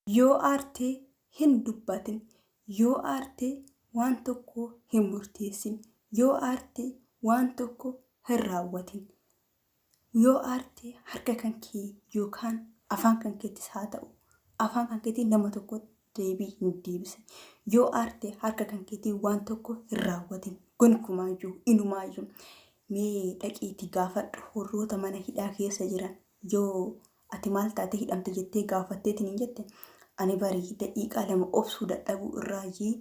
Yoo aarte hin dubbatin. Yoo aarte waan tokko hin murteessin. Yoo aarte waan tokko hin raawwatin. Yoo aarte harka kan kee yookaan afaan kan keettis haa ta'u afaan kan keetiin nama tokkotti deebii hin deebisin. Yoo aarte harka kan keetiin waan tokko hin raawwatin. Gonkumaayyuu inumaayyuu mee dhaqiitii gaafadhu warroota mana hidhaa keessa jiran yoo ati maal taatee hidhamte jettee gaafatteetiin hin jette ani bari daqiiqaa lama obsuu dadhabuu irraayyii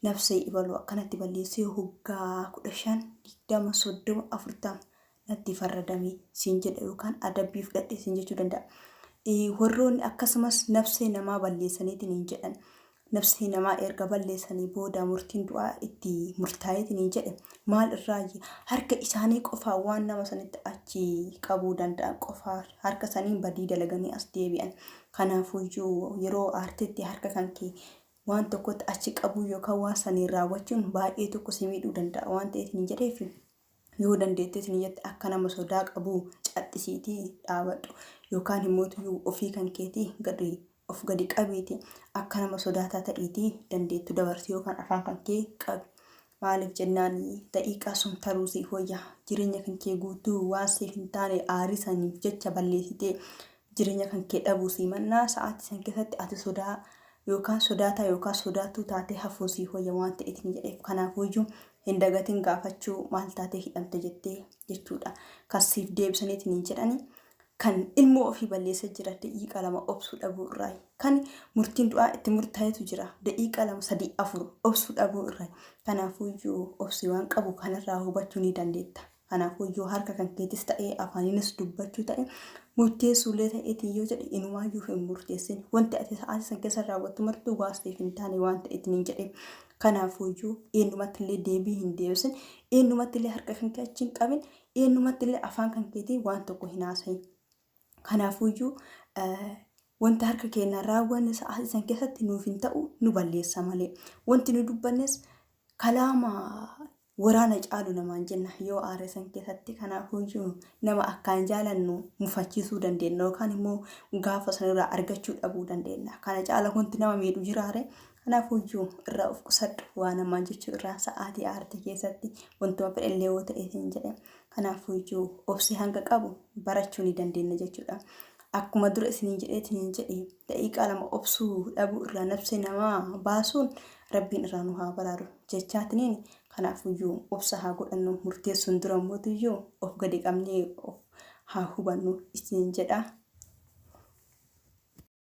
nafsee ibalu akkanatti balleessee hoggaa 15 20 30 40 natti farradame siin jedha yookaan adabbii fudhadhe siin jechuu danda'a. Warroonni akkasumas nafsee namaa balleessaniitiin hin jedhan Nafsee namaa erga balleessanii booda murtiin du'aa itti murtaa'eetiin jedhe maal irraayyi harka isaanii qofaa waan nama sanitti achi qabuu danda'an qofaa harka saniin badii dalaganii as deebi'an. Kanaafuyyuu yeroo aartetti harka kan kee waan tokkotti achi qabuu yookaan waan saniin raawwachuun baay'ee tokko si miidhuu danda'a waan ta'eetiin jedheef yoo dandeetteetiin jette akka nama sodaa qabuu cadhisiitii dhaabadhu yookaan immoo ofii kan keetii gadi of gadi qabiiti akka nama sodaataa ta'iitii dandeettu dabarsi yookaan afaan kan kee qabi. Maaliif jennaan daqiiqaa sun taruu siif wayya jireenya kan kee guutuu waan siif hin taane aarii saniif jecha balleessitee jireenya kan kee dhabuu sii mannaa sa'aatii san keessatti ati sodaa yookaan sodaataa yookaan sodaattuu taatee hafuu siif wayya waan ta'eetiin jedheef kanaafuyyuu hin dagatin gaafachuu maal taatee hidhamte jettee jechuudha. Kan siif deebisaniitiin hin jedhani kan ilmoo ofii balleessee jira daqiiqaa lama obsuu dhabuu irraa kan murtiin du'aa itti murtaa'etu jira daqiiqaa lama sadii afur obsuu dhabuu irraa kanaafuyyuu obsi waan qabu kanarraa hubachuu ni dandeetta. Kanaafuyyuu harka kan keetis ta'ee afaaniinis dubbachuu ta'e murteessuullee ta'eetiin yoo jedhe inumaayyuu hin murteessin. Wanti ati sa'aatii san keessa raawwattu martuu waan siif hin taane waan ta'eetiin hin jedhe. Kanaafuyyuu eenyumatti illee deebii hin deebisin, eenyumatti illee harka kan kee achi hin qabin, eenyumatti illee afaan kan keetiin waan tokko hin haasayin. Kanaafuyyuu wanta harka keenyaan raawwanne sa'aatii san keessatti nuuf hin ta'u nu balleessa malee. Wanti nu dubbannes kalaama waraana caalu namaan jenna yoo aare san keessatti kanaafuyyuu nama akkaan jaalannu mufachiisuu dandeenya yookaan immoo gaafa sanirraa argachuu dhabuu dandeenya. Kana caala wanti nama miidhu jiraare kanaafuyyuu irraa of qusadhu waa namaan jechuu irraa sa'aatii aarte keessatti wantuma fedhellee yoo ta'e siin jedhe kanaafuyyuu obsi hanga qabu barachuu ni dandeenya jechuudha. Akkuma dura isiniin jedheetiin jedhe daqiiqaa lama obsuu dhabuu irraa nafsee namaa baasuun rabbiin irraa nu haa baraaru jechaatiniin kanaafuyyuu obsa haa godhannu murteessuun dura mootiyyuu of gadi qabnee of haa hubannu isiniin jedha.